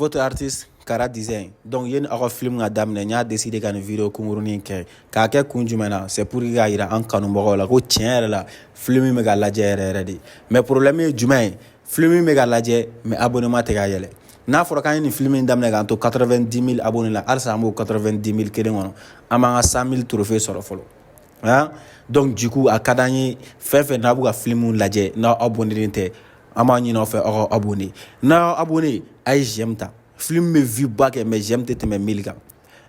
Votre artiste Kara Design. Donc yani aw ka film ka daminɛ, n y'a décidé ka nin vidéo kunkurunin kɛ. K'a kɛ kun jumɛn na? C'est pour que k'a yira an kanubagaw la ko tiɲɛ yɛrɛ la, film bɛ ka lajɛ yɛrɛ yɛrɛ de. Mais problème ye jumɛn ye? Film bɛ ka lajɛ, mais abonnement tɛ ka yɛlɛ. N'a fɔra k'an ye nin film in daminɛ k'an to 90 000 abonnés la, halisa an b'o 90 000 kelen kɔnɔ, an b'an ka 100 000 trophée sɔrɔ fɔlɔ. Hein? Donc du coup, a ka d'an ye, fɛn fɛn n'a b'u ka film lajɛ, n'aw abonné tɛ, an b'a ɲini aw fɛ aw ka abonné. N'aw abonné, a ye j'aime ta. Film bɛ vue ba kɛ, mais j'aime tɛ tɛmɛ 1000 kan.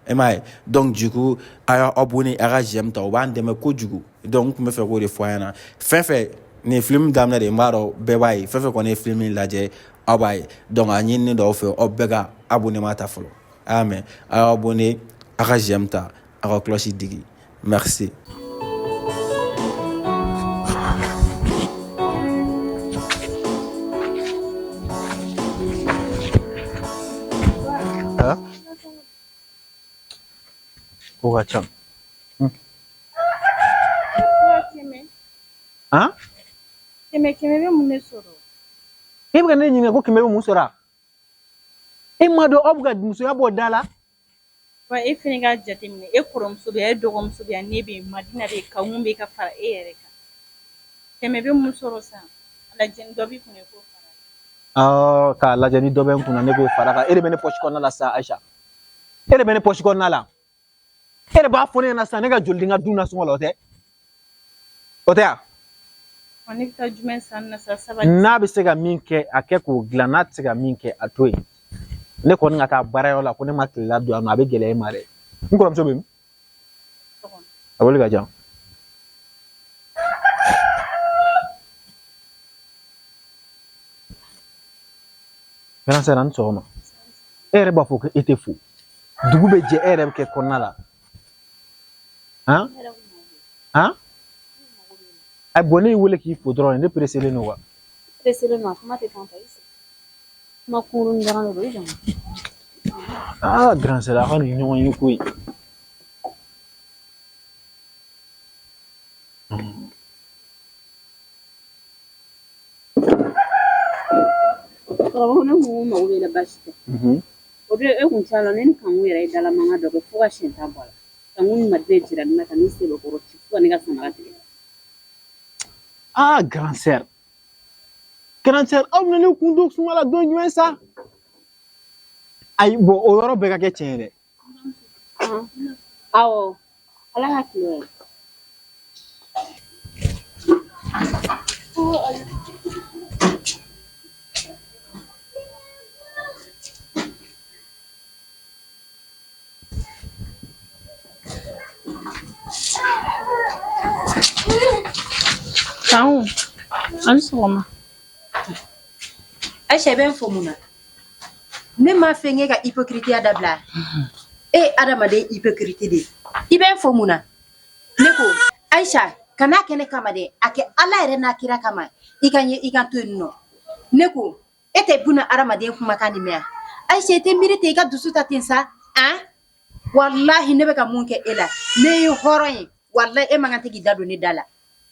E m'a ye? Donc du coup, a y'aw abonné, a ka j'aime ta, o b'an dɛmɛ kojugu. Donc n tun bɛ fɛ k'o de fɔ a ɲɛna. Fɛn fɛn nin ye film daminɛ de, n b'a dɔn bɛɛ b'a ye. Fɛn fɛn kɔni ye film lajɛ, aw b'a ye. Donc a ɲininen don aw fɛ, aw bɛɛ ka abonnement ta fɔlɔ. A y'a mɛn, a y'aw abonné, a ka j'aime ta, a ka cloche digi. Merci. Ha? Ko ka ca. Kɛmɛ. Han? Kɛmɛ, kɛmɛ bɛ mun de sɔrɔ? E bɛ ka ne ɲininka ko kɛmɛ bɛ mun sɔrɔ a? E m'a dɔn aw bɛ ka musoya bɔ da la. Wa e fɛnɛ k'a jateminɛ, e kɔrɔmuso bɛ yan, e dɔgɔmuso bɛ yan, ne bɛ yen, Madina bɛ yen, Kanku bɛ yen ka fara e yɛrɛ kan. Kɛmɛ bɛ mun sɔrɔ sisan? A lajɛ ni dɔ b'i kunna, i k'o fara. Aa, k'a lajɛ ni dɔ bɛ n kunna, ne k'o fara kan. E de bɛ ne poche kɔnɔna la sa, Ayisa. E de bɛ ne poche kɔnɔna la. E de b'a fɔ ne ɲɛna sisan ne ka joli di n ka du nasɔngɔ la, o tɛ? O tɛ wa? Wa ne bɛ taa jumɛn san na sa, sabali. N'a bɛ se ka min kɛ, a kɛ k'o dilan. N'a tɛ se ka min kɛ, a to yen. Ne kɔni ka taa baarayɔrɔ la ko ne ma tilela don yan nɔ, a bɛ gɛlɛya e ma dɛ. N kɔrɔmuso bɛ min? A wele ka jan. Grand sœur, a ni sɔgɔma. E yɛrɛ b'a fɔ ko e tɛ fo. Dugu bɛ jɛ, e yɛrɛ bɛ kɛ kɔnɔna la. Han? Han? Ayi, bon, ne y'i wele k'i fo dɔrɔn, ne pereselen don wa. Pereselen don, a kuma tɛ fan fɛ, i sigi. Kuma kunkurunin dɔrɔn de don, i jɔ. Ah, grand sœur, a ka nin ɲɔgɔn ye koyi. Karamɔgɔ, ne kun mago bɛ la, baasi tɛ. O don e kun t'a la, ne ni Kanku yɛrɛ ye dalamankan dɔ kɛ fo ka siɲɛ tan bɔ a la. Kanku ni Madina jira ne na ka ne sɛbɛkɔrɔ ci fo ka ne ka samara tigɛ. Ah, grand sœur. Grand sœur, aw bɛna ne kun don suma la don jumɛn sa? Ayi, bon, o yɔrɔ bɛɛ ka kɛ tiɲɛ ye dɛ. Awɔ, Ala ka tile ye. Kanku, a ni sɔgɔma. Ayisa, i bɛ n fo mun na? Ne m'a fɛ e ka hypocrite dabila. E ye adamaden hypocrite de ye. I bɛ n fo mun na? Ne ko Ayisa, kan'a kɛ ne kama dɛ, a kɛ Ala yɛrɛ n'a kira kama. I ka n ye, i ka to yen nɔ. Ne ko e tɛ buna adamaden kumakan nin mɛn yan. Ayisa, i tɛ miiri ten, i ka dusu ta ten sa. Han, walahi, ne bɛ ka mun kɛ e la, ne ye hɔrɔn ye. Walahi, e man kan tɛ k'i da don ne da la.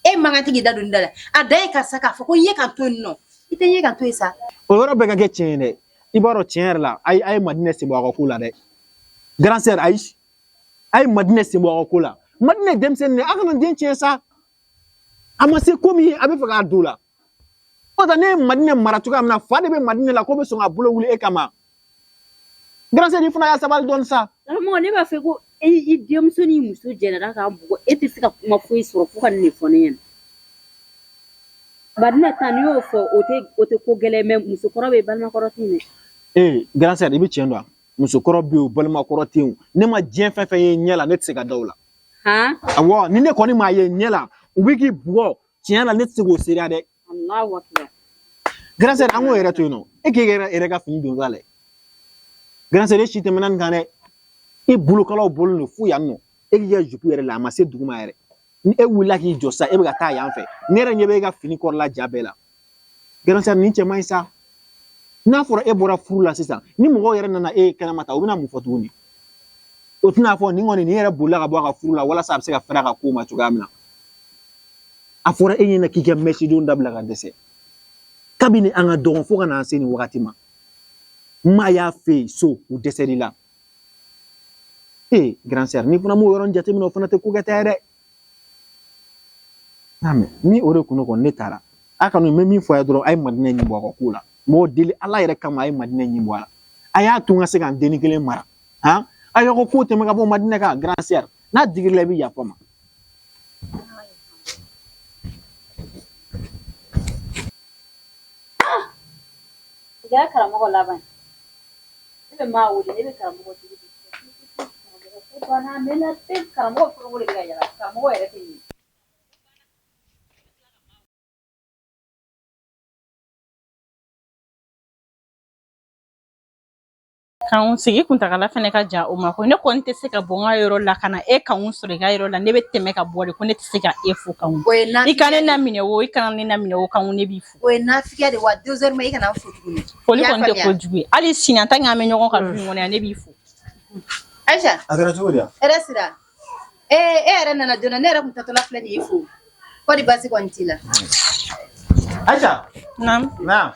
E man kan tɛ k'i da don ne da la. A dan ye karisa k'a fɔ ko n ye ka to yen nɔ. I tɛ n ye ka to yen sa. O yɔrɔ bɛɛ ka kɛ tiɲɛ ye dɛ. I b'a dɔn, tiɲɛ yɛrɛ la, a ye Madinɛ sen bɔ a ka ko la dɛ. Grand sœur, ayi. A ye Madinɛ sen bɔ a ka ko la. Madinɛ ye denmisɛnnin de ye, a kana den tiɲɛ sa. A ma se ko min ye, a bɛ fɛ k'a don o la. O tɛ ne ye Madinɛ mara cogoya min na, fa de bɛ Madinɛ la k'o bɛ sɔn k'a bolo wuli e kama. Grand sœur, i fana y'a sabali dɔɔni sa. Karamɔgɔ, ne b'a fɛ ko e i denmuso ni muso jɛnna k'an bugɔ, e tɛ se ka kuma foyi sɔrɔ fo ka nin de fɔ ne ɲɛna. Madina ta, n'i y'o fɔ, o tɛ ko gɛlɛn, mɛ musokɔrɔ bɛ yen, balimakɔrɔ tɛ yen dɛ. Ee, grand sœur, i bɛ tiɲɛ dɔn wa? Musokɔrɔ bɛ yen o, balimakɔrɔ tɛ yen o. Ne ma diɲɛ fɛn fɛn ye ɲɛ la, ne tɛ se ka da o la. Han? Awɔ, ni ne kɔni m'a ye ɲɛ la, u bɛ k'i bugɔ, tiɲɛ la, ne tɛ se k'o seereya dɛ. Allahu akbar. Grand sœur, an k'o yɛrɛ to yen nɔ. E k'e yɛrɛ ka fini don ta lɛ. Grand sœur, e si tɛmɛna nin kan dɛ. E bolokalaw bɔlen don fo yan nɔ. E k'i ka jupe yɛrɛ la, a ma se duguma yɛrɛ. Ni e wulila k'i jɔ sisan, e bɛ ka taa yan fɛ. Ne yɛrɛ ɲɛ bɛ e ka fini kɔrɔla ja bɛɛ la. Grand sœur, nin cɛ man ɲi sa. N'a fɔra e bɔra furu la sisan, ni mɔgɔw yɛrɛ nana e kɛnɛma ta, u bɛna mun fɔ tuguni? O tɛna fɔ nin kɔni, nin yɛrɛ bolila ka bɔ a ka furu la walasa a bɛ se ka fɛrɛ a ka kow ma cogoya min na. A fɔra e ɲɛna k'i ka mèche don dabila ka dɛsɛ. Kabini an ka dɔgɔn fo ka n'an se nin wagati ma. N m'a y'a fɛ yen so u dɛsɛr'i la. Ee grand sœur, n'i fana m'o yɔrɔnin jateminɛ, o fana tɛ ko kɛta ye dɛ. N'a mɛn ni o de kun don kɔni, ne taara. A kɔni n bɛ min fɔ a ye dɔrɔn, a ye Madinɛ ɲin bɔ a ka ko la. N b'o deli Ala yɛrɛ kama, a ye Madinɛ ɲin bɔ a la. A y'a to n ka se ka n dennin kelen mara. Han, a y'aw ka ko tɛmɛ ka bɔ Madinɛ kan. Grand sœur, n'a digir'i la, i bɛ yafa n ma. O kɛra karamɔgɔ laban ye. Ne bɛ maa wele, ne bɛ karamɔgɔ deli. Karamɔgɔ ko banna, a mɛnna pewu. Karamɔgɔ foroko de bɛ ka yala, karamɔgɔ yɛrɛ tɛ yen. Kanku sigi kuntagala fana ka jan o ma ko ne kɔni tɛ se ka bɔ n ka yɔrɔ la ka na e Kanku sɔrɔ i ka yɔrɔ la. Ne bɛ tɛmɛ ka bɔ de ko ne tɛ se ka e fo Kanku. O ye I ka ne nafigiya de ye. laminɛ o, i kana ne laminɛ o, Kanku, ne b'i fo. O ye nafigiya de ye wa deuxièmement, i kana n fo tuguni. Foli I y'a kɔni tɛ faamuya? kojugu ye, hali sini an ta an bɛ ɲɔgɔn kan du in kɔnɔ yan, ne b'i fo. Aisha, A kɛra cogo di yan? hɛrɛ sira. Ee, e yɛrɛ nana joona, ne yɛrɛ kun taatɔla filɛ nin y'i fo. Kɔri baasi kɔni t'i la? Aisha. Naamu. Na.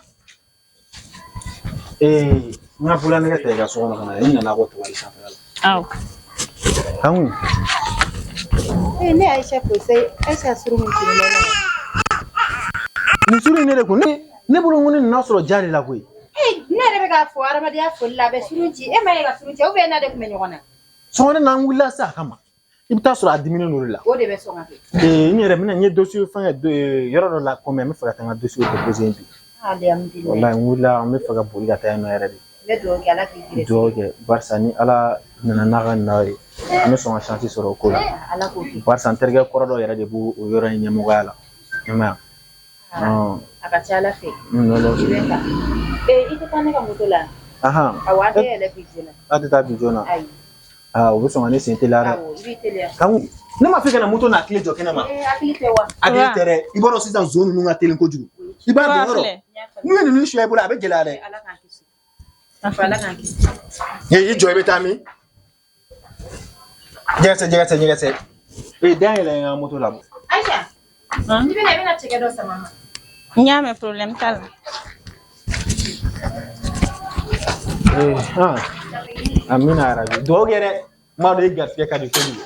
Ee, n ka bololanɛgɛ ta i ka so kɔnɔ ka na, n nana kɔ tabali sanfɛla la. Awɔ. Kanku. Ee, ne Aisha fo sai Aisha suru mun cilen bɛ ne la. Nin suru in ne de kun ne bolo, n ko ne nana sɔrɔ ja de la koyi. Ee, ne yɛrɛ bɛ k'a fɔ adamadenya foli la, a bɛ surun ci. E ma ye ka surun ci, ou bien n'a de tun bɛ ɲɔgɔn na? Sɔgɔmada na n wulila sa a kama. I bɛ taa sɔrɔ a diminen don o de la. O de bɛ sɔn ka kɛ. Ee, n yɛrɛ bɛna n ye dossier fɛngɛ yɔrɔ dɔ la komi n bɛ fɛ ka taa n ka dossier déposer yen bi. Alhamdulilayi. Walayi, n wulila, n bɛ fɛ ka boli ka taa yen nɔ yɛrɛ de. N bɛ dugawu kɛ, Ala k'i gɛrɛsɛgɛ. Dugawu kɛ, barisa ni Ala nana n'a ka na ye, an bɛ sɔn ka chance sɔrɔ o ko la. Ala k'o kɛ. Barisa n terikɛ kɔrɔ dɔ yɛrɛ de b'o o yɔrɔ in ɲɛmɔgɔya la. I m'a ye wa? A ka ca Ala fɛ. N'Ala I bɛ sɔnna. ta. Ee, i tɛ taa ne ka moto la? Ahan. Awɔ, an tɛ yɛlɛ bi joona. A tɛ taa bi joona? Ayi. Aa, o bɛ sɔn ka ne sen teliya dɛ. Awɔ, i b'i teliya. Kanku, ne m'a fɔ i kana moto n'a tile jɔ kɛnɛ ma. Ee, hakili tɛ wa? Hakili tɛ dɛ. I b'a dɔn sisan zon ninnu ka teli kojugu. I b'a dɔn yɔrɔ. Filɛ. N'u ye ninnu suɲɛ i bolo, a bɛ gɛlɛya dɛ. Ala k'an kisi. Ala k'an kisi. Ye, i jɔ, i bɛ taa min? Jɛgɛsɛ, jɛgɛsɛ, jɛgɛsɛ. Ee, da yɛlɛ n ka moto la. Aisha, i bɛna cɛkɛ dɔ sama ma. N y'a mɛn, problème t'a la. Ee, han. Amina yarabi. Dugawu kɛ dɛ. N b'a dɔn i garisɛgɛ ka di kojugu.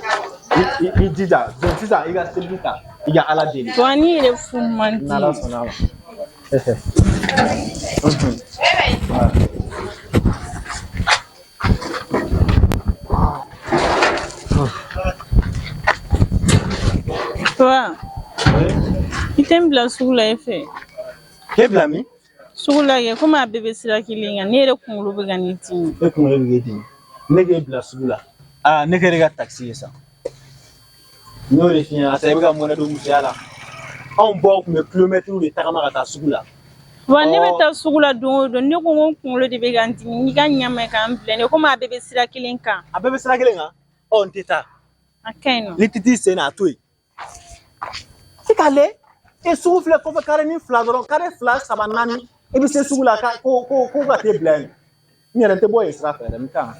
I jija. Donc sisan i ka seliji ta, i ka Ala deli. Wa ni yɛrɛ fu man di. N'Ala sɔnna a ma. Wa i tɛ n bila sugu la e fɛ? K'e bila min? Sugu la kɛ, komi a bɛɛ bɛ sira kelen kan, ne yɛrɛ kunkolo bɛ ka ne dimi. E kunkolo bɛ k'e dimi. Ne k'e bila sugu la. Aa, ne kɛra e ka takisi ye sa. N y'o de f'i ɲɛna sa, i bɛ ka mɔnɛ don musoya la. Anw baw tun bɛ kilomɛtiriw de tagama ka taa sugu la. Wa ne bɛ taa sugu la don o don, ne ko n ko n kunkolo de bɛ ka n dimi, n'i ka ɲa ka n bila ne, komi a bɛɛ bɛ sira kelen kan. A bɛɛ bɛ sira kelen kan? Ɔ, n tɛ taa. A ka ɲi nɔ. Ni tɛ t'i sen na, a to yen. I k'a lajɛ. E, sugu filɛ kɔfɛ, kare ni fila dɔrɔn, kare fila, saba, naani, i bɛ se sugu la ka ko ko ko ka t'e bila yen. N yɛrɛ tɛ bɔ yen sira fɛ dɛ, n bɛ taa.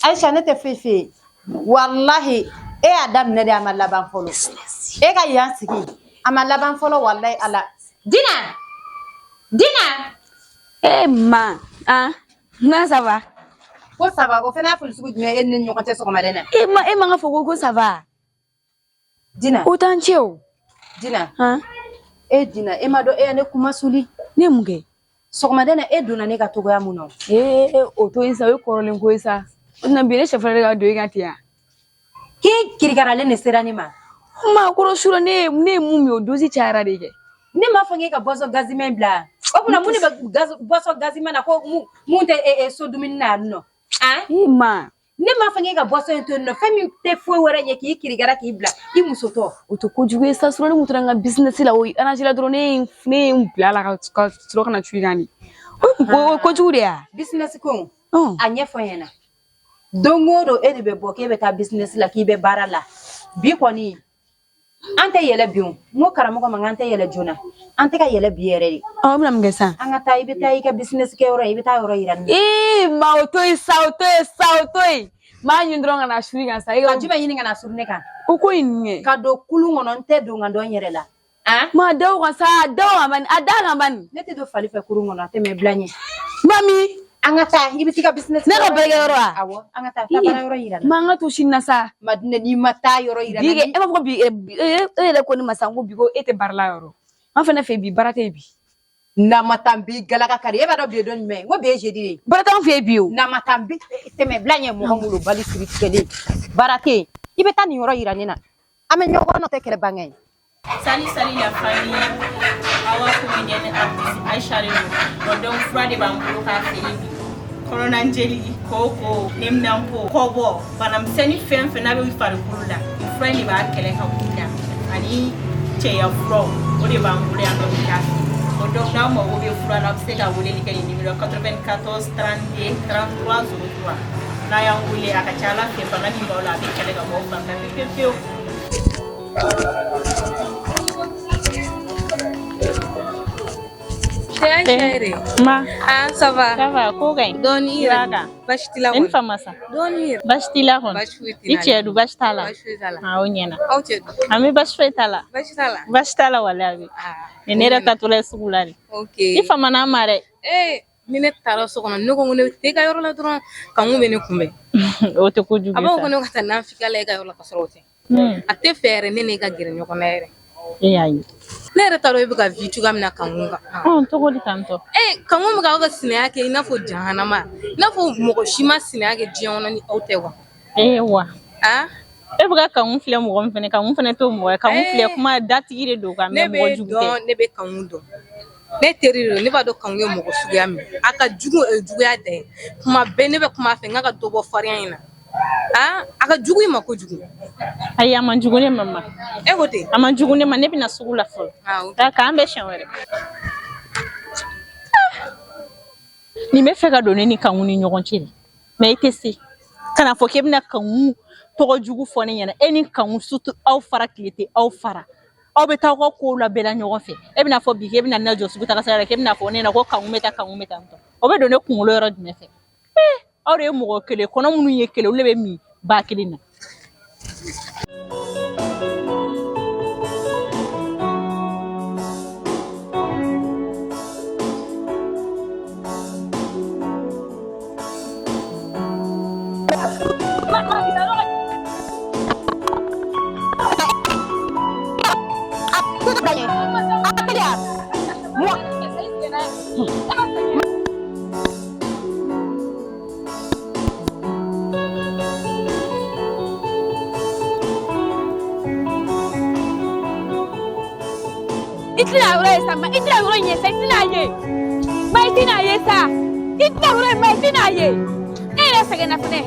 Aisha, ne tɛ foyi f'e ye. Walahi, e y'a daminɛ de, a ma laban fɔlɔ. E ka yan sigi, a ma laban fɔlɔ, walahi Ala. Dina! Dina! Eh ma, ah, non ça va. Ko ça va, o fana y'a foli sugu jumɛn ye e ni ne ni ɲɔgɔn cɛ sɔgɔmada in na? E ma e man ka fɔ ko ça va. Dina. O t'an cɛ o. Dina. Han? E Dina, e ma dɔn e ye ne kuma suli. Ne ye mun kɛ? Sɔgɔmada in na, e donna ne ka togoya mun na? Ee, o to yen sa, o ye kɔrɔlen ko ye sa. O tɛna bi ne sɛfɛrɛ de ka don e kan ten yan. K'e kirikaralen de sera ne ma. Ma kɔrɔ sura ne ye mun min, o dosi cayara de kɛ. Ne m'a fɔ k'e ka boisson gazimɛ bila. O tuma mun de bɛ boisson gazimɛ na ko mun tɛ so dumuni na yan nɔ? Han? E ma. Ne m'a fɔ k'e ka boisson in to yen nɔ, fɛn min tɛ foyi wɛrɛ ɲɛ k'i kirikara k'i bila i musotɔ. O tɛ kojugu ye sa, sura ne kun taara n ka business la, o arrangé la dɔrɔn, ne ye n bila a la ka sɔrɔ ka na cu i kan de. O ye kojugu de ya. Business ko a ɲɛfɔ n ɲɛna. Don o don e de bɛ bɔ k'e bɛ taa business la, k'i bɛ baara la. Bi kɔni an tɛ yɛlɛ bi o. N ko karamɔgɔ ma k'an tɛ yɛlɛ joona. An tɛ ka yɛlɛ bi yɛrɛ de. Ɔ, bɛna mun kɛ sisan? An ka taa, i bɛ taa i ka business kɛyɔrɔ, i bɛ taa yɔrɔ yira ne na. Ee ma, o to yen sa, o to yen sa, o to yen. M'a ɲini dɔrɔn ka na suri kan sa. E Ka ka jumɛn ɲini ka na suru ne kan? O ko in nin ye. Ka don kulun kɔnɔ, n tɛ don ka dɔn n yɛrɛ la. Han? Ma da o kan sa, a da o kan bani, a da kan bani. Ne tɛ don fali fɛ kurun kɔnɔ, a tɛ mɛn bila ɲɛ. Mami. An ka taa, i bɛ t'i ka business. Ne ka baarakɛyɔrɔ wa? Awɔ, an ka taa, taa baara yɔrɔ yira n na. Ma an ka to sini na sa. Madinɛ, n'i ma taa yɔrɔ yira n Bi na. kɛ, e b'a fɔ ko bi e yɛrɛ ko ne ma sisan ko bi ko e tɛ baara la yɔrɔ. An fana fɛ bi baara tɛ yen bi. N'a ma taa n b'i galaka kari. E b'a dɔn bi ye don jumɛn ye? N ko bi ye jeudi de ye. Baara t'anw fɛ yen bi o. N'a ma taa n bi tɛmɛ bila ɲɛ mɔgɔ bolo bali siri tigɛlen. Baara tɛ yen. I bɛ taa nin yɔrɔ yira ne na. An bɛ ɲɔgɔn nɔ tɛ kɛlɛ bange ye. Salut, salut la famille. Awa comédienne artiste Aïcha de don. Bon, donc fura de b'an bolo k'a feere bi. Kɔnɔnajeli, koko, neminanpo, kɔbɔ, banamisɛnnin fɛn fɛn n'a bɛ farikolo la, nin fura in de b'a kɛlɛ ka bɔ i la. Ani cɛya furaw, o de b'an bolo yan nɔ bi k'a feere. Bon, donc n'aw mago bɛ fura la, aw bɛ se ka weleli kɛ nin numéro 94 32 33 03. N'a y'an wele, a ka ca Ala fɛ bana min b'aw la, a bɛ kɛlɛ ka bɔ aw fari la pewu pewu pewu. Ma. Ah, ça va. Ça va, ko ka ɲi? Dɔɔni i I b'a yɛrɛ. kan? Baasi t'i la I ni kɔni? fama sa? Dɔɔni yɛrɛ. Baasi t'i la kɔni? Baasi foyi t'i I la. cɛ dun baasi t'a la? Baasi foyi t'a la. Ah, o ɲɛna. Aw cɛ dun? An bɛ baasi foyi t'a la. Baasi t'a la. Baasi t'a la walahi a bɛ. Ah, Ni ne yɛrɛ taatɔla ye sugu la de. ok. I famana an ma dɛ. Eh, ni ne taara so kɔnɔ, ne ko ne tɛ e ka yɔrɔ la dɔrɔn, kanku bɛ ne kunbɛn. O tɛ kojugu A ye b'a fɔ sa. ko ne ka taa nanfika la e ka yɔrɔ la ka sɔrɔ o tɛ. A tɛ fɛ yɛrɛ ne n'e ka gɛrɛ ɲɔgɔn na yɛrɛ. E y'a ye. Ne yɛrɛ t'a dɔn e bɛ ka vie cogoya min na kanku kan. Ɔn, cogo di tantɔ? Eh, kanku bɛ k'aw ka sinaya kɛ i n'a fɔ jahanama. I n'a fɔ mɔgɔ si ma sinaya kɛ diɲɛ kɔnɔ ni aw tɛ quoi. Ee wa. Ah? E bɛ ka kanku filɛ mɔgɔ min fɛnɛ, kanku fɛnɛ t'o mɔgɔ ye. Kanku filɛ kuma datigi de don ka Ne mɛ mɔgɔ bɛ jugu tɛ. dɔn, ne bɛ kanku dɔn. Ne teri de don, ne b'a dɔn kanku ye mɔgɔ suguya min ye. A ka jugu o ye juguya dan ye. Kuma bɛɛ ne bɛ kuma a fɛ n k'a ka dɔ bɔ farinya in na. Ah, a ka jugu i ma kojugu. Ayi, a man jugu ne ma ma. E ko ten? A man jugu ne ma, ne bɛna sugu la fɔlɔ. Ah, ok. Taa k'an bɛn siɲɛ wɛrɛ. Nin bɛ fɛ ka don ne ni kanku ni ɲɔgɔn cɛ de. Mais i tɛ se. Kana fɔ k'e bɛna kanku tɔgɔ jugu fɔ ne ɲɛna. E ni kanku surtout aw fara tile tɛ aw fara. Aw bɛ taa aw ka kow la bɛɛ la ɲɔgɔn fɛ. E bɛna fɔ bi k'e bɛna ne jɔ sugu taga sira la k'e bɛna fɔ ne ɲɛna ko kanku bɛ taa kanku bɛ taa tɔ. O bɛ don ne kunkolo yɔrɔ jumɛn fɛ? Ee, aw de ye mɔgɔ kelen kɔnɔ minnu ye kelen olu de bɛ min ba kelen na. I tɛna yɔrɔ ye sa, ma i tɛna yɔrɔ in ye sa, i tɛna ye. Ma i tɛna ye sa. I tɛna yɔrɔ ye, ma i tɛna ye. E yɛrɛ sɛgɛnna fɛnɛ.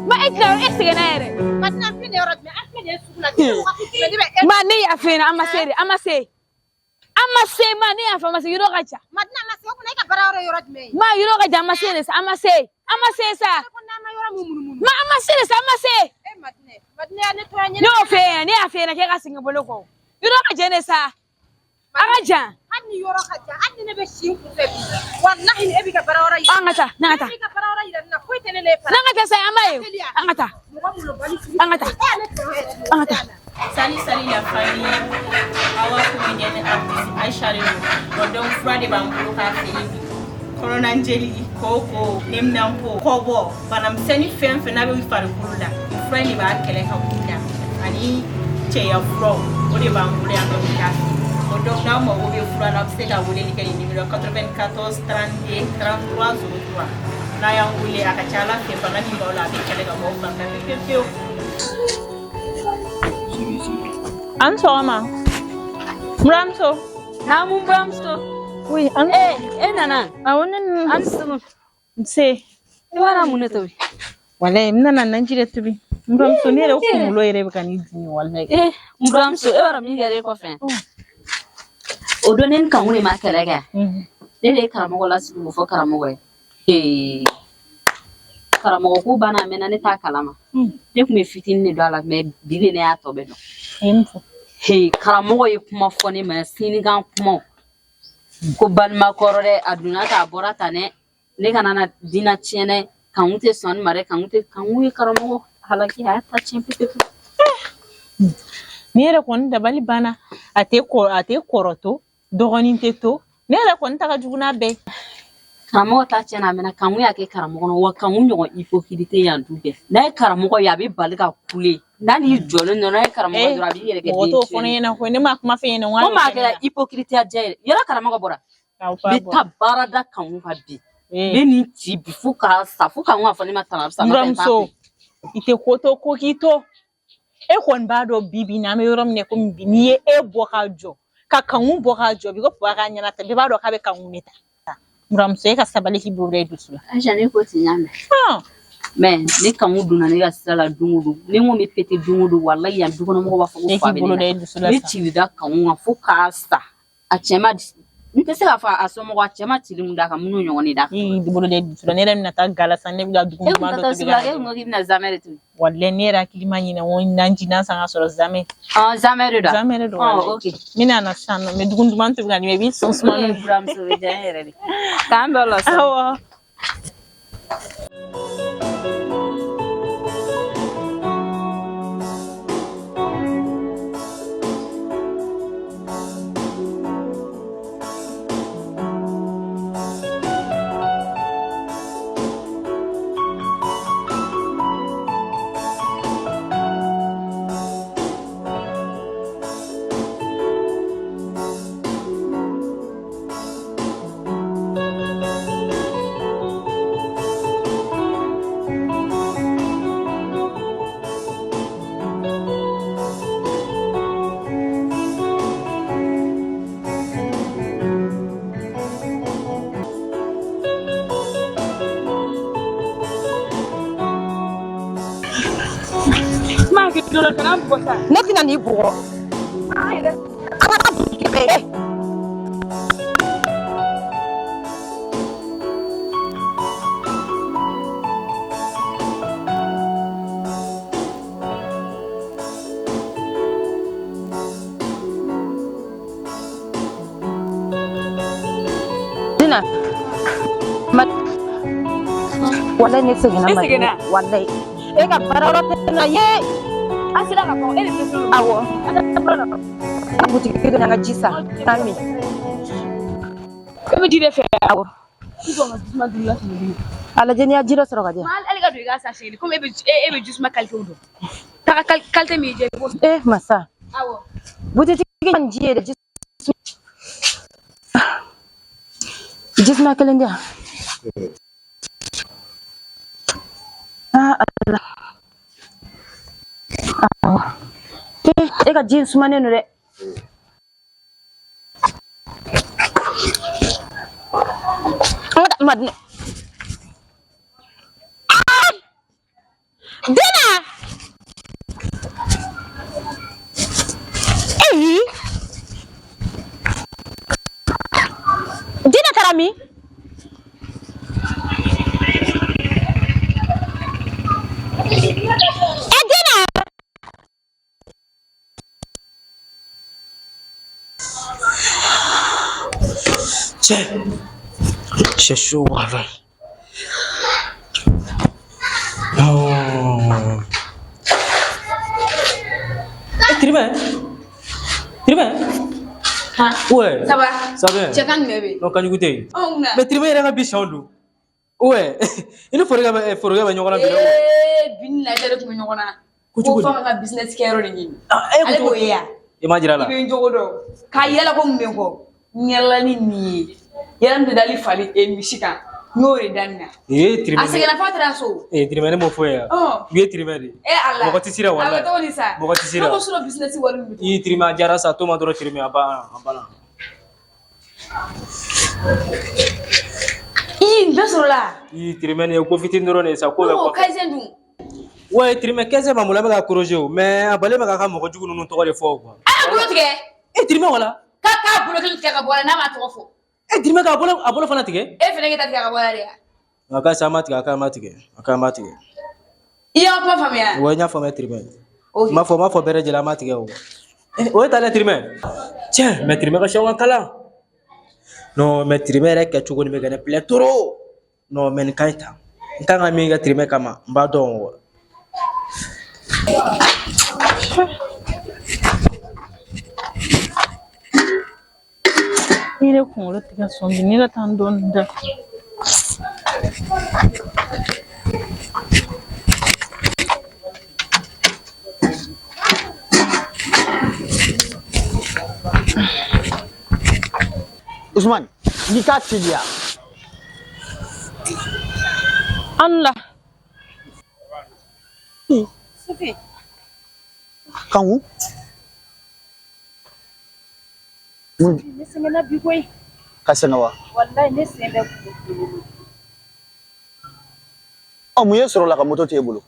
Ma e tɛna yɔrɔ, e sɛgɛnna yɛrɛ. Madinɛ, an filɛ nin ye yɔrɔ jumɛn? An filɛ nin ye sugu la. Wagati jumɛn ne bɛ e Ma ne y'a f'i ɲɛna, an ma se de, an ma se. An ma se, ma ne y'a fɔ an ma se, yɔrɔ ka jan. Madinɛ, an ma se o kunna e ka baara yɔrɔ ye yɔrɔ jumɛn ye? Ma yɔrɔ ka jan, an ma se de sa, an ma se. An ma se sa. Ko n'an ma yɔrɔ min munumunu. Ma an ma se de sa, an ma se. E Madinɛ, Madinɛ ya ne to yan Ne y'o f'e ɲɛna, ne y'a f'e ɲɛna k'e ka segin bolo kɔ. Yɔrɔ ka jan de sa. A ka jan. Hali ni yɔrɔ ka jan, hali ni ne bɛ si n kun fɛ bi. Walahi ni e b'i ka baara yɔrɔ yira. An ka taa, n'an ka taa. E b'i ka baara yɔrɔ yira ne na, foyi tɛ ne n'e fara. N'an ka taa sa, an b'a ye. An ka taa. Mɔgɔ molobali sigi. An ka taa. E ya ne tɔɔrɔ yɛrɛ de. An ka taa. Salut, salut la famille. Awa comédienne artiste Aïcha de don. Bon, donc fura de b'an bolo k'a feere bi. Kɔnɔnajeli, koko, neminanpo, kɔbɔ, banamisɛnnin fɛn fɛn n'a bɛ farikolo la, nin fura in de b'a kɛlɛ ka bɔ i la. Ani cɛya furaw, o de b'an bolo yan nɔ bi k'a feere. Bon, donc n'aw mago bɛ fura la, aw bɛ se ka weleli kɛ nin numéro 94 32 33 03. N'a y'an wele, a ka ca Ala fɛ bana min b'aw la, a bɛ kɛlɛ ka bɔ aw fari la pewu pewu pewu. An sɔgɔma. Buramuso. Naamu buramuso. Oui, an Eh, e nana. Awɔ, ne nana. An sɔgɔma. Nse. I b'a mun de tobi? Walayi, n nana naji de tobi. N buramuso, ne yɛrɛ kunkolo yɛrɛ bɛ ka ne dimi walayi. Eh, n buramuso, e b'a dɔn min kɛra e kɔfɛ? O don ne ni kanku de ma kɛlɛ kɛ. Ne de ye karamɔgɔ lasigi k'o fɔ karamɔgɔ ye. Ee, karamɔgɔ ko banna a mɛnna ne t'a kalama. Ne tun bɛ fitinin de dɔn a la mais bi de ne y'a tɔ bɛɛ dɔn. A ye mun fɔ? He, karamɔgɔ ye kuma fɔ ne ma sinikan kumaw. Ko balima kɔrɔ dɛ, a donna tan a bɔra tan dɛ. Ne kana na diinɛ tiɲɛ dɛ. Kanku tɛ sɔn nin ma dɛ, Kanku tɛ, Kanku ye karamɔgɔ halaki, a y'a ta tiɲɛ pewu pewu. Ne yɛrɛ kɔni dabali banna, a tɛ kɔrɔ, a tɛ kɔrɔ to, dɔgɔnin tɛ to, ne yɛrɛ kɔni ta ka jugu n'a bɛɛ. Karamɔgɔ ta tiɲɛna a mɛnna, Kanku y'a kɛ karamɔgɔ la, wa Kanku ɲɔgɔn hypocrite tɛ yan du bɛɛ. N'a ye karamɔgɔ ye a bɛ bali ka kule, n'a n'i jɔlen don, n'a ye karamɔgɔ ye dɔrɔn a b'i yɛrɛ kɛ mɔgɔ den t'o fɔ ne tiɲɛnen. ɲɛna koyi, ne ma kuma f'e ɲɛna n ko a Komi y'o a kɛ ne kɛra la. hypocrite ya diya yɛrɛ, yɔrɔ karamɔgɔ bɔra, Awɔ, n k'a bɛ bɔra. taa baara da Kanku kan bi. N bɛ nin ci bi fo k'a sa, fo Kanku k'a fɔ ne ma tana sa, n'o tɛ n t'a Buramuso, fɛ. i tɛ ko to ko k'i to. E kɔni b'a dɔn bi bi in na an bɛ yɔrɔ min na komi bi, n'i ye e bɔ k'a jɔ, ka Kanku bɔ k'a jɔ, bi ko papa k'a ɲɛna ta, bɛɛ b'a dɔn k'a bɛ Kanku de ta. Buramuso, e ka sabali k'i bolo da i dusu la. Aisha, ne ko ten, n y'a mɛn. Mais ni Kanku donna ne ka sira la don o don, ni n ko n bɛ péter don o don, walayi yan dukɔnɔmɔgɔw b'a fɔ ko E fa k'i bɛ ne bolo la. da i dusu la N bɛ sa. cili da Kanku kan fo k'a sa. A cɛ ma, n tɛ se k'a fɔ a somɔgɔ, a cɛ ma cili mun d'a kan, minnu ɲɔgɔn de d'a kan. I k'i bolo da i dusu la, ne yɛrɛ bɛna taa gala san, ne bɛna dumuni E kun duman dɔ tɛ taa tobi sugu la, ka na e di. kun ko k'i bɛna zamɛ de tobi. Walayi ne yɛrɛ hakili ma ɲinɛ, n ko naji nan san ka sɔrɔ zamɛ. Ɔn, zamɛ de don. Zamɛ de don Ɔn, walayi. ok. N bɛna na sisan nɔ, n bɛ dumuni duman tobi ka di ma, i b'i sɔn suma Ee, n'o. buramuso bɛ diya n yɛrɛ de. K'an bɛn o la sɔɔni. Awɔ. Ne tɛna n'i bugɔ. An ka taa butigi fɛ. Dina. Ma walayi ne seginna E ma. seginna? Walayi. E ka baara yɔrɔ tɛ na ye. An sera ka kɔn, e de bɛ fɛn Awɔ. An ka butigi dɔ an ka ji san. K'an min. E bɛ ji de fɛ. Awɔ. I jɔ n ka jisuma duuru la tɛmɛ d'i ma. A lajɛ n'i ya ji dɔ sɔrɔ ka di yan. Hali ka don i ka sachet komi e bɛ jisuma qualité dɔn. Taga qualité min y'i diya i b'o san. Eh masa. Awɔ. Butigi nin ji ye dɛ. Jisuma kelen di yan. Ah Ala. Awɔ. Eh, e ka ji in sumanen don dɛ. An ka taa Madinɛ. Dina! Eyi! Dina taara min? E Dina! Cɛ, c'est chaud walayi. Non. Eh, Tirimɛ. Tirimɛ. Ouais. Ça va? Ça va. Cɛ kan jumɛn bɛ yen? Non, kan jugu tɛ yen. Ɔ mun na? Mais Tirimɛ yɛrɛ ka bi siɲɛ don. Ouais. I ni forokɛ bɛ forokɛ bɛ ɲɔgɔn na bi dɛ. Ee, bi ni lajɛ de tun bɛ ɲɔgɔn na. Ko cogo Ko di? f'a ka ka business kɛyɔrɔ de ɲini. Ah, e ko Ale cogo b'o di? ye yan. I m'a jira a la. I bɛ n jogo dɔn. K'a yira la ko mun bɛ n kɔ. N yɛlɛla ni nin ye. Yɛlɛ min tɛ dali fali misi kan. N y'o de daminɛ. Ee Tirimɛ. A seginna f'a taara so. Ee Tirimɛ ne m'o fɔ ye yan. Ɔn. I ye Tirimɛ de. E Ala. Mɔgɔ tɛ sira A bɛ walayi. cogo di sa? Mɔgɔ tɛ sira. Ne ko sinon business wari min bɛ to. I Tirimɛ a diyara sa to ma dɔrɔn Tirimɛ a banna a banna. Ii nin bɛɛ sɔrɔla. I Tirimɛ nin ye ko fitinin dɔrɔn de ye sa ko Ne bɛ ko kɔfɛ. Kaizen dun. Ouais Tirimɛ 15 b'an bolo an bɛ ka corriger o mais a balen bɛ k'a ka mɔgɔ jugu ninnu tɔgɔ de fɔ quoi. A bolo tigɛ. E Tirimɛ wala. K'a bolo kelen tigɛ ka bɔ a la n'a m'a tɔgɔ fɔ. E Tirimɛ k'a bolo a bolo fana tigɛ. E fɛnɛ k'i ta tigɛ ka bɔ a la de ya. A ka sa an ma tigɛ a ka an ma tigɛ a ka an ma tigɛ. I y'an ka kuma faamuya. Ouais n y'a faamuya Tirimɛ. Ok. N m'a fɔ bɛɛ lajɛlen an ma tigɛ o. Eh, o ye talen Tirimɛ. Tiɲɛ mais Tirimɛ ka sɛw ka kalan. Non mais Tirimɛ yɛrɛ kɛcogo nin bɛ ka ne plaît trop. Non mais nin ka ɲi tan. N kan ka min kɛ Tirimɛ kama, n b'a dɔn o. Ne yɛrɛ kunkolo tɛ ka sɔn bi ne ka taa n dɔɔnin da. Usman, n'i k'a teliya. An la. Sufi. Kanku. Ne sɛgɛnna bi koyi. Ka sɛgɛn wa? Walayi ne sen bɛ kuru. Ɔ mun ye sɔrɔ la ka moto t'e bolo?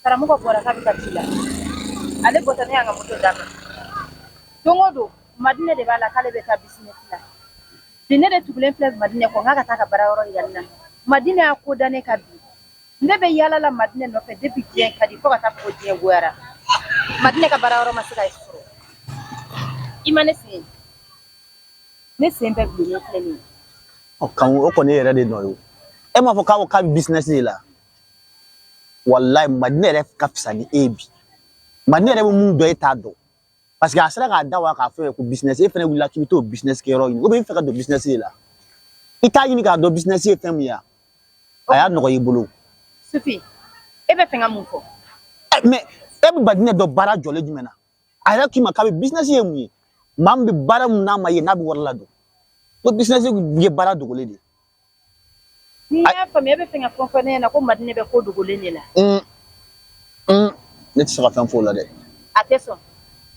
Karamɔgɔ bɔra k'a bɛ taa ci la. Ale bɔtɔ ne y'an ka moto d'a ma. Don o don Madinɛ de b'a la k'ale bɛ taa bisinɛsi la. Bi ne de tugulen filɛ Madinɛ kɔ n k'a ka taa ka baarayɔrɔ yira ne na. Madinɛ y'a ko da ne kan bi. Ne bɛ yaala la Madinɛ nɔfɛ depuis diɲɛ ka di fo ka taa fɔ ko diɲɛ goyara. Madinɛ ka baarayɔrɔ ma se ka sɔrɔ. I ma ne sen ye. Ne sen bɛɛ bilennen filɛ nin ye. Ɔ Kanku o kɔni e yɛrɛ de nɔ ye o. E m'a fɔ k'a ko k'a bɛ bisinɛsi de la. Walayi Madinɛ yɛrɛ ka fisa ni e ye bi. Madinɛ yɛrɛ bɛ mun dɔn e t'a dɔn. Parce que a sera k'a da wa k'a fɔ e ye ko bisinɛsi e fana wulila k'i bɛ t'o bisinɛsi kɛyɔrɔ ɲini ou bien i bɛ fɛ ka don bisinɛsi de la. I t'a ɲini k'a dɔn bisinɛsi ye fɛn min ye wa? A y'a nɔgɔya i bolo. Sufi, e bɛ fɛ ka mun fɔ? Mais e bɛ Madinɛ dɔn baara jɔlen jumɛn na? A yɛrɛ k'i ma k'a bɛ bisinɛsi ye mun ye? Maa min bɛ baara mun n'a ma ye n'a bɛ wari ladon. Ko bisinɛsi ye baara dogolen de ye. N'i y'a faamuya e bɛ fɛ ka fɛn fɔ ne ɲɛna ko Madinɛ bɛ ko dogolen de la. Ne tɛ se ka fɛn fɔ o la dɛ. A tɛ sɔn.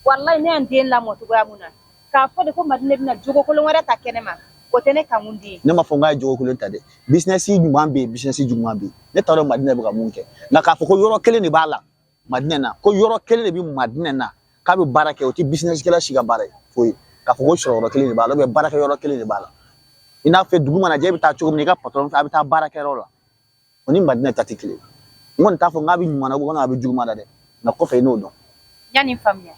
Walayi ne y'an den lamɔ cogoya mun na k'a fɔ de ko Madinɛ bɛna jogo kolon wɛrɛ ta kɛnɛ ma o tɛ ne kankun den ye. Ne m'a fɔ n k'a ye jogo kolon ta dɛ. Bisinɛsi ɲuman bɛ yen, bisinɛsi juguman bɛ yen. Ne t'a dɔn Madinɛ bɛ ka mun kɛ. Nka k'a fɔ ko yɔrɔ kelen de b'a la Madinɛ na, ko yɔrɔ kelen de bɛ Madinɛ na k'a bɛ baara kɛ, o tɛ bisinɛsikɛla si ka baara ye foyi. K'a fɔ ko sɔrɔ yɔrɔ kelen de b'a la ou bien baarakɛ yɔrɔ kelen de b'a la. I n'a fɔ dugu mana jɛ e bɛ taa cogo min na i ka patɔrɔn fɛ a bɛ taa baarakɛyɔrɔ la. O ni Madinɛ ta tɛ kelen ye. N kɔni t'a fɔ n k'a bɛ ɲuman na walima a bɛ juguman na dɛ. Nka kɔfɛ i n'o dɔn. N y'a nin faamuya.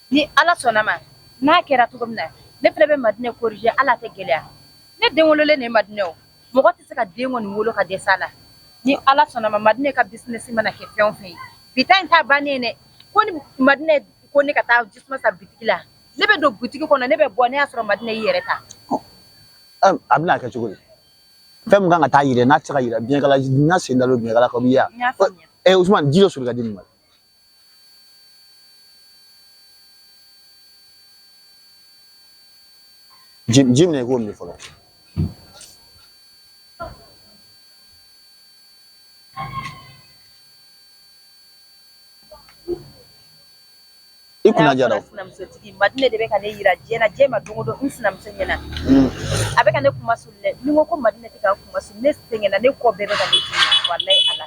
Ni Ala sɔnna ma n'a kɛra cogo min na ne fana bɛ Madinɛ corriger hali a tɛ gɛlɛya. Ne den wololen de ye Madinɛ o. Mɔgɔ tɛ se ka den kɔni wolo ka dɛsɛ a la. Ni Ala sɔnna ma Madinɛ ka business mana kɛ fɛn o fɛn ye bi ta in t'a bannen ye dɛ. Ko ni Madinɛ ko ne ka taa jisuma san bitigi la ne bɛ don butigi kɔnɔ ne bɛ bɔ ne y'a sɔrɔ Madinɛ y'i yɛrɛ ta. A bɛna kɛ cogo di? Fɛn min kan ka taa yira n'a tɛ se ka yira biɲɛkala n'a sen dalen biɲɛkala kan o bɛ ye wa? N y'a faamuya. Usumani ji dɔ soli ka di nin ma. Ji minɛ i k'o min fɔlɔ. I kunna jara o. Sinamusotigi Madinɛ de bɛ ka ne yira diɲɛ na diɲɛ ma don o don n sinamuso ɲɛna. A bɛ ka ne kuma suli dɛ ni n ko ko Madinɛ tɛ ka n kuma suli ne sɛgɛnna ne kɔ bɛɛ bɛ ka ne dimi walayi Ala.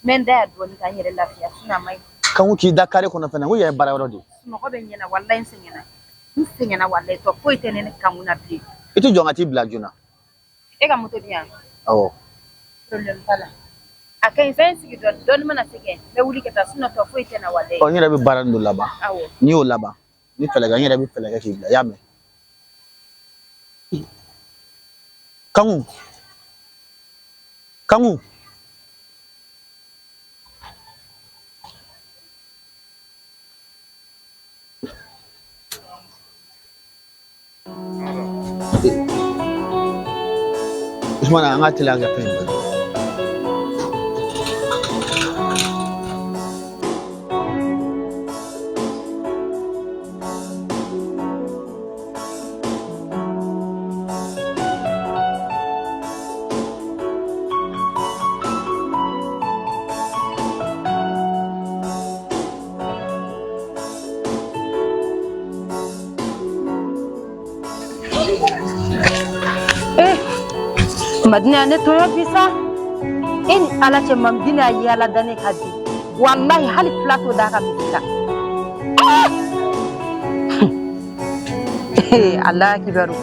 N bɛ n da yan dɔɔnin ka n yɛrɛ lafiya sinon a ma ɲi. Kanku k'i da kare kɔnɔ fɛnɛ ko yan ye baara yɔrɔ de ye. Sunɔgɔ bɛ n ɲɛna walayi n sɛgɛnna. N sɛgɛnna walayi tɔ foyi tɛ ne Kanku na bilen. I tɛ jɔ ka t'i bila joona. E ka moto di yan. Awɔ. Problème t'a la. A ka ɲi fɛn sigi dɔɔni dɔɔni mana se kɛ n bɛ wuli ka taa sinon tɔ foyi tɛ na walayi. Ɔ n yɛrɛ bɛ baara nin dɔ laban. Awɔ. N'i y'o laban ni fɛlɛ kɛ n yɛrɛ bɛ fɛlɛ kɛ k'i bila i y'a mɛn. Kanku. Kanku. Usumana an ka teliya ka fɛn in bɛɛ. Madina ne tɔɲɔ bi sa e ni Ala cɛ Madina y'a yaala da ne kan bi walahi hali fila t'o d'a ka misi kan Ala kibaru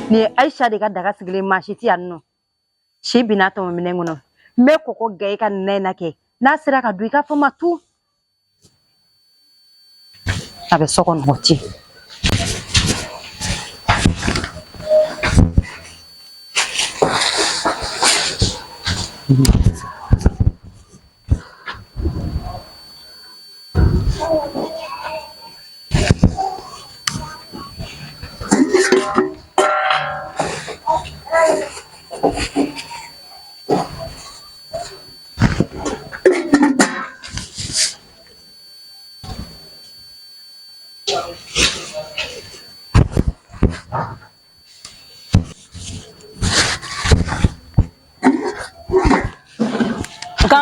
nin ye Ayisa de ka daga sigilen maa si tɛ yan nɔ si binna tɔmɔ minɛn kɔnɔ n bɛ kɔkɔ gɛ i ka na in na kɛ n'a sera ka dun i ka fɔ ma tu a bɛ so kɔnɔ o ci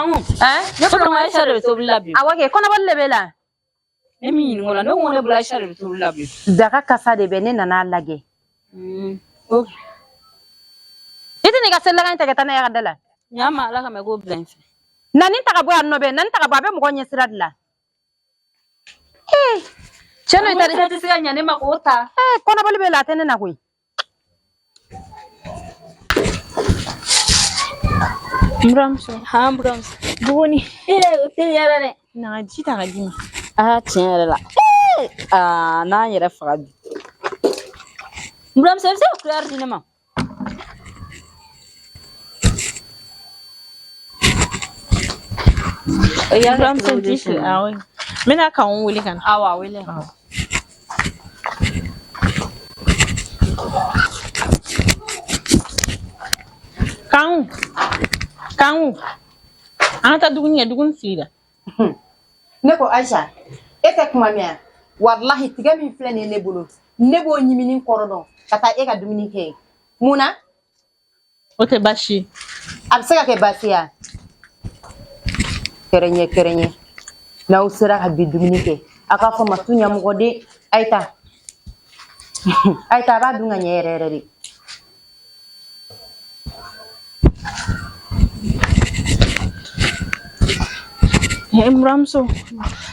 Kanku. Ne ko Aisha de bɛ tobili la bi. Awɔ kɛ, kɔnɔbɔli de b'e la. Ne min ɲininka o la, ne ko ne bolo Aisha de bɛ tobili la bi. Daga kasa de bɛ ne nana lajɛ. Ok. I tɛ n'i ka selilakan in ta ka taa n'a ye a ka da la. Ɲa ma Ala kama i k'o bila n fɛ. Na nin ta ka bɔ yan nɔ bɛ, na nin ta ka bɔ a bɛ mɔgɔ ɲɛ sira de la. Ee, cɛ n'o i taara. Tɛ se ka ɲa ne ma k'o ta. Ee, kɔnɔbɔli b'e la, a tɛ ne na koyi. N buramuso. Han buramuso. Buguni. Ee, o tɛ yɛrɛ dɛ. Na ka ji ta ka di ma. Aa, tiɲɛ yɛrɛ la. Ee, aa, n'an yɛrɛ faga bi. N buramuso, i bɛ se ka kulɛri di ne ma? N buramuso ji filɛ, awɔ. N bɛna Kanku wele ka na. Awɔ, a wele. Kanku, Kanku, an ka taa dumuni kɛ, dumuni sigira. Ne ko Aisha, e tɛ kuma mɛn yan. Walahi tigɛ min filɛ nin ye ne bolo, ne b'o ɲimini kɔrɔ dɔn ka taa e ka dumuni kɛ yen. Mun na? O tɛ baasi ye. A bɛ se ka kɛ baasi ye. Kɛrɛɲɛ kɛrɛɲɛ. N'aw sera ka bi dumuni kɛ, a k'a fɔ ma tu ɲamɔgɔden, a ye taa. A ye taa, a b'a dun ka ɲɛ yɛrɛ yɛrɛ de. N buramuso,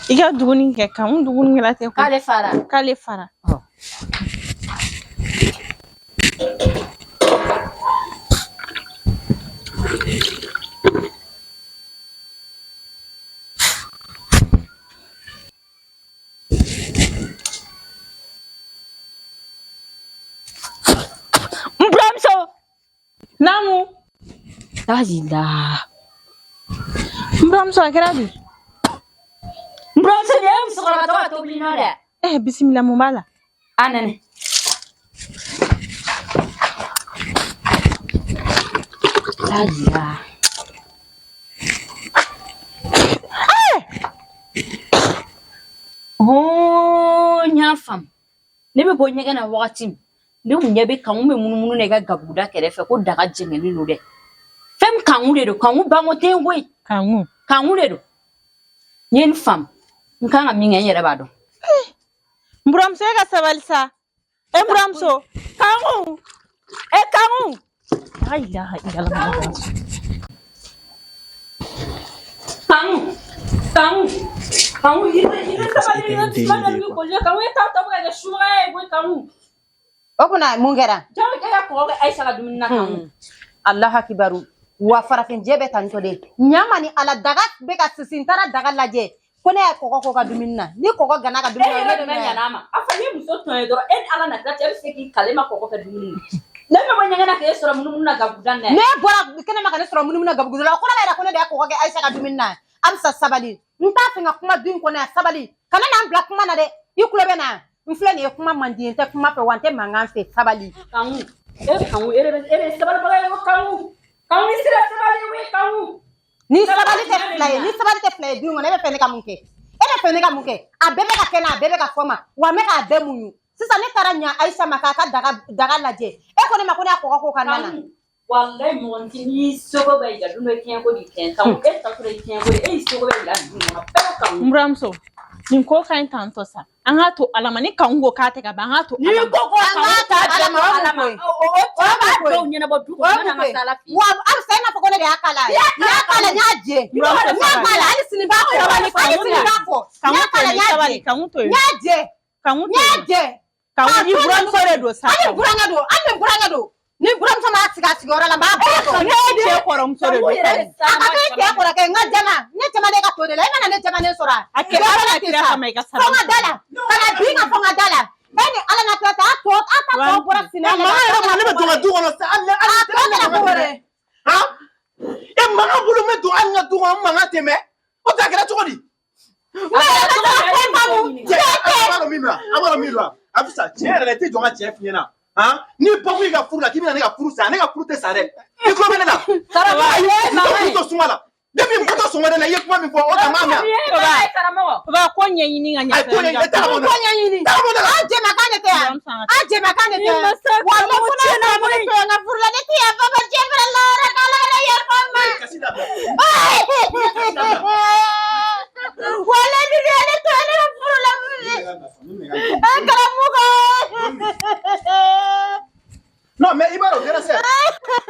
i ka dumuni kɛ, Kanku dumuni kɛla tɛ ko. K'ale fara. K'ale fara. N buramuso. Naamu. Lajila. N buramuso, a kɛra di? N buramuso, nin ye musokɔrɔba tɔ ka tobili nɔ dɛ. Eh, bisimila, mun b'a la? A nɛnɛ. Lajila. Oh, n y'a faamu. Ne bɛ bɔ ɲɛgɛn na wagati min, ne kun ɲɛ bɛ Kanku bɛ munumunu na i ka gabuguda kɛrɛfɛ ko daga jɛngɛnnen don dɛ. Fɛn min Kanku de don, Kanku banko tɛ yen koyi. Kanku. Kanku de don. N ye nin faamu. N kan ka min kɛ, n yɛrɛ b'a dɔn. N buramuso, e ka sabali sa. E buramuso, Kanku. E Kanku. La ilaha illallah. Kanku. Kanku. Kanku, i bɛ sabali, i bɛ suma dɔ b'i koli. Kanku, e t'aw tɔ bɛ ka kɛ subaga ye koyi, Kanku. O kunna mun kɛra? Jɔn e ka kɔgɔ kɛ Ayisa ka dumuni na, Kanku. Alahu akibaru. Wa farafinjɛ bɛ tan tɔ de. Ɲama ni Ala, daga bɛ ka sisi, n taara daga lajɛ. Ko ne ye kɔgɔ k'o ka dumuni na. Ni kɔgɔ ganna ka dumuni E na, yɛrɛ jumɛn ɲan'a ma? A fɔ n'i ye muso tɔɲɔ ye dɔrɔn, e ni Ala na kira cɛ, e bɛ se k'i kale ma kɔgɔ kɛ dumuni na. Ne bɛ bɔ ɲɛgɛn na k'e sɔrɔ munumunu na gabuguda in na. Ne bɔra kɛnɛma ka ne sɔrɔ munumunu na gabuguda la. O kɔrɔ b'a yira ko ne de ye kɔgɔ kɛ Ayisa ka dumuni na. Halisa sabali. N t'a fɛ ka kuma du in kɔnɔ yan, sabali. Kana n'an bila kuma na dɛ. I tulo bɛ na. N filɛ nin ye, kuma man di n ye, n tɛ kuma fɛ wa n tɛ mankan fɛ, sabali. Kanku, e Kanku, e de sabalibaga ye ko Kanku. Kanku, i sera sabali ye Kanku. Ni sabali tɛ fila ye, ni sabali tɛ fila ye du in kɔnɔ, e bɛ fɛ ne ka mun kɛ? E bɛ fɛ ne ka mun kɛ? A bɛɛ bɛ ka kɛ n na, a bɛɛ bɛ ka fɔ n ma, wa n bɛ k'a bɛɛ muɲu. Sisan ne taara ɲa Ayisa ma k'a ka daga lajɛ. E ko ne ma ko ne y'a kɔgɔ k'o ka na na. Walayi mɔgɔninfin n'i seko bɛ yira don dɔ i fiɲɛ ko b'i kɛn. Kanku, e ta sɔrɔ i fiɲɛ ko de, e y'i seko bɛ yira du kɔnɔ pewu Kanku. N buramuso, nin ko ka ɲi tantɔ sa. An k'a to Ala ma, ni Kanku ko k'a tɛ ka ban, an k'a to Ala ma. N'i ko ko An k'a to Ala ma, Ala ma, o b'a dɔw ɲɛnabɔ du kɔnɔ, an ka taa la f'i ye. Wa halisa e n'a fɔ ko ne de y'a k'a la. N y'a k'a la, n y'a jɛ. N y'a k'a la, hali sini n b'a fɔ. Hali sini n b'a fɔ. N y'a k'a la, n y'a jɛ. Kanku to yen. N y'a jɛ. Kanku N to y'a yen. jɛ. Kanku, i buramuso de don sa. Hali n burankɛ don, hali n burankɛ don. Ni buramuso m'a sigi a sigiyɔrɔ la, n b'a bɛɛ dɔn. Ne ye cɛ kɔrɔmuso de don. A ka kɛ cɛ kɔrɔkɛ, n ka jama, ne jamanen ka to de la, e mana ne jamanen sɔrɔ a. A kɛ Ala na kira kama, i ka Fɔ n sabali. ka da la, ka na bin ka fɔ n ka da la. E ni Ala na kira cɛ, a tɔ a ta tɔ bɔra sinɛ la. Mankan yɛrɛ kɔnɔ, ne bɛ don ka du kɔnɔ sa, hali A tɔ kɛra ko wɛrɛ. Han? E mankan bolo, n bɛ don hali n ka du kɔnɔ, n mankan tɛ mɛn. O tɛ a kɛra cogo di? Ne yɛrɛ bɛ taa fɛn faamu. Cɛ, a b'a dɔn min don wa? A b'a dɔn min don wa? A bɛ sa, tiɲɛ yɛrɛ la, i tɛ jɔ n ka tiɲɛ f'i ɲɛna. Han? N'i bɔ kun y'i ka furu la, k'i bɛna ne ka furu sa, ne ka furu tɛ sa dɛ. I tulo bɛ ne la? Ayi, n tɛ furu to suma la. Depuis n bɔtɔ sɔgɔmada la, i ye kuma min fɔ, o ta m'a mɛn. Karamɔgɔ. Papa, ko ɲɛɲini ka ɲɛ. Ayi, ko ɲɛɲini, e taara bɔ ne la. Ko ɲɛɲini. Taara bɔ ne la. An jɛmakan de tɛ yan. An jɛmakan de tɛ yan. Ni masa Walahi, karamɔgɔ fo n'a tiɲɛna sɔrɔ ne koyi. to yan n ka furu la, ne tɛ yafa ma diɲɛ fana lahara k'Ala kana yafa n ma. Kasi dabila. Walahi, ni ne to yan ne ka furu la. An karamɔgɔ. Non, mais i b'a dɔn grand sœur,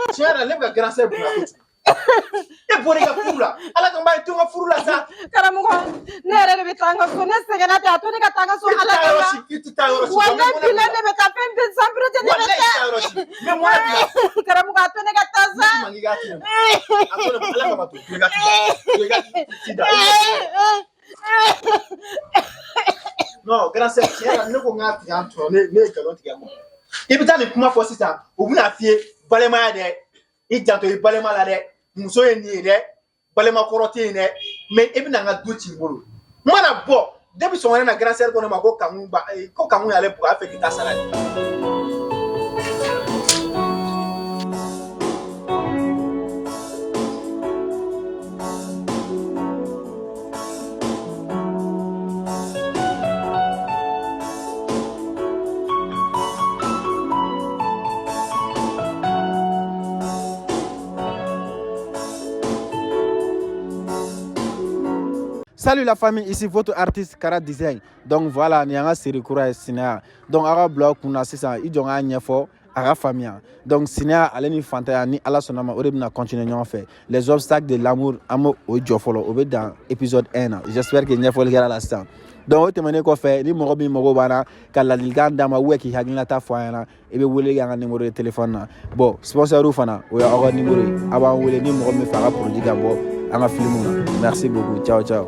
tiɲɛ yɛrɛ la, ne bɛ ka grand sœur bonya kojugu. E bɔra i ka furu la, Ala ka n b'a ye to n ka furu la sa. Karamɔgɔ, ne yɛrɛ de bɛ taa n ka so, ne sɛgɛnna ten, a to ne ka taa n ka so I tɛ Ala taa yɔrɔ kama. si, i tɛ taa yɔrɔ si. Walahi, bilahi, ne bɛ taa fɛn bɛɛ sanpere tɛ ne bɛ Walahi, i tɛ taa yɔrɔ si. N bɛ mɔnɛ bila. taa. Karamɔgɔ, a to ne ka taa sa. Ne man k'i k'a to ne ma. A to ne ma, Ala kama to. To i ka ci da. To i ka ci da. Non, grand sœur, tiɲɛ yɛrɛ la, ne ko n k'a tigɛ an tɔɔrɔ, ne ye nkalon tigɛ a ma. I bɛ taa nin kuma fɔ sisan, u bɛna f'i ye balimaya dɛ, i janto i balima la dɛ, muso ye nin ye dɛ, balima kɔrɔ tɛ yen dɛ, mais i bɛna n ka du ci n bolo. N mana bɔ, depuis sɔgɔmada in na, grand sœur ko ne ma ko Kanku ba, ko Kanku y'ale bugɔ, a fɛ k'i ta sara de. Salut la famille, ici votre artiste Kara Design. Donc voilà, nin y'an ka série kura ye Sinaya. Donc aw ka bila aw kunna sisan, i jɔ n k'a ɲɛfɔ a ka faamuya. Donc Sinaya ale ni fantanya ni Ala sɔnna ma, o de bɛna continuer ɲɔgɔn fɛ. Les obstacles de l'amour, an b'o o jɔ fɔlɔ, o bɛ dan épisode 1 na. J'espère que ɲɛfɔli kɛra la sisan. Donc o tɛmɛnen kɔfɛ, ni mɔgɔ min mago b'an na ka ladilikan d'an ma ou k'i hakilinata fɔ an ɲɛna, i bɛ wele kɛ an ka numéro de téléphone na. Bon, sponsor fana, o y'aw ka numéro ye. A b'an wele ni mɔgɔ min fɛ a ka produit ka bɔ an ka film na. Merci beaucoup. Ciao ciao.